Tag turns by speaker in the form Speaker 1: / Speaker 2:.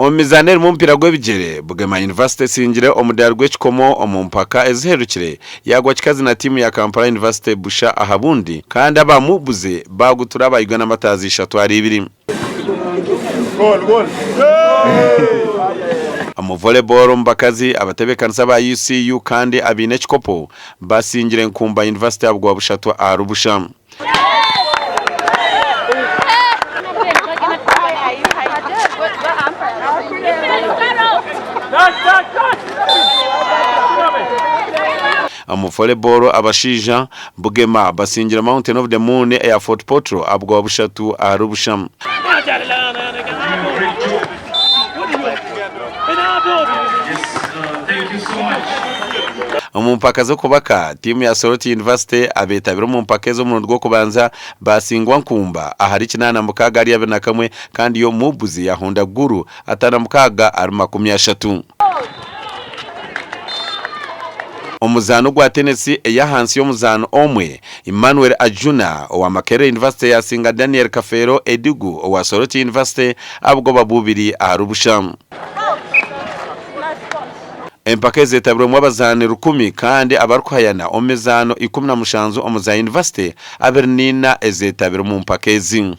Speaker 1: Omu mizaano erimu omupiira gw'ebigyere, Bugema University esingire omudaari gw'ekikomo omu mpaka eziherukire yaagwa kikazi na tiimu ya Kampala University busha aha bundi kandi aba Mubuze baagutura aba Uganda Martyrs ishatu ahari ibiri. Omu volleyball omu bakazi, abatebeekanisa ba UCU kandi abaine ekikopo basingire Nkumba University ahabwa bushatu ahari busha. Omu volleyball abashaija, Bugema basingire Mountain of the Moon eya Fort Portal ahabwa bushatu ahari busha. Omu mpaka z'okubaka, tiimu ya Soroti University abeetabire omu mpaka ezi omurundi gw'okubanza baasingwa Nkumba ahari 86 ahari 21 kandi yo Mubuzi yahonda Gulu 56 ahari 30. Omuzaano gwa tenesi ey'ahansi y'omuzaano omwe, Emmanuel Ajuna owa Makerere University yaasinga Daniel Kafeero Edigu owa Soroti University abugoba bubiri ahari busha. Empaka ezeetabirwemu abazaani rukumi kandi abarikuhayana omu mizaano 17 omu za yunivasite 24 ezeetabire omu mpaka ezi.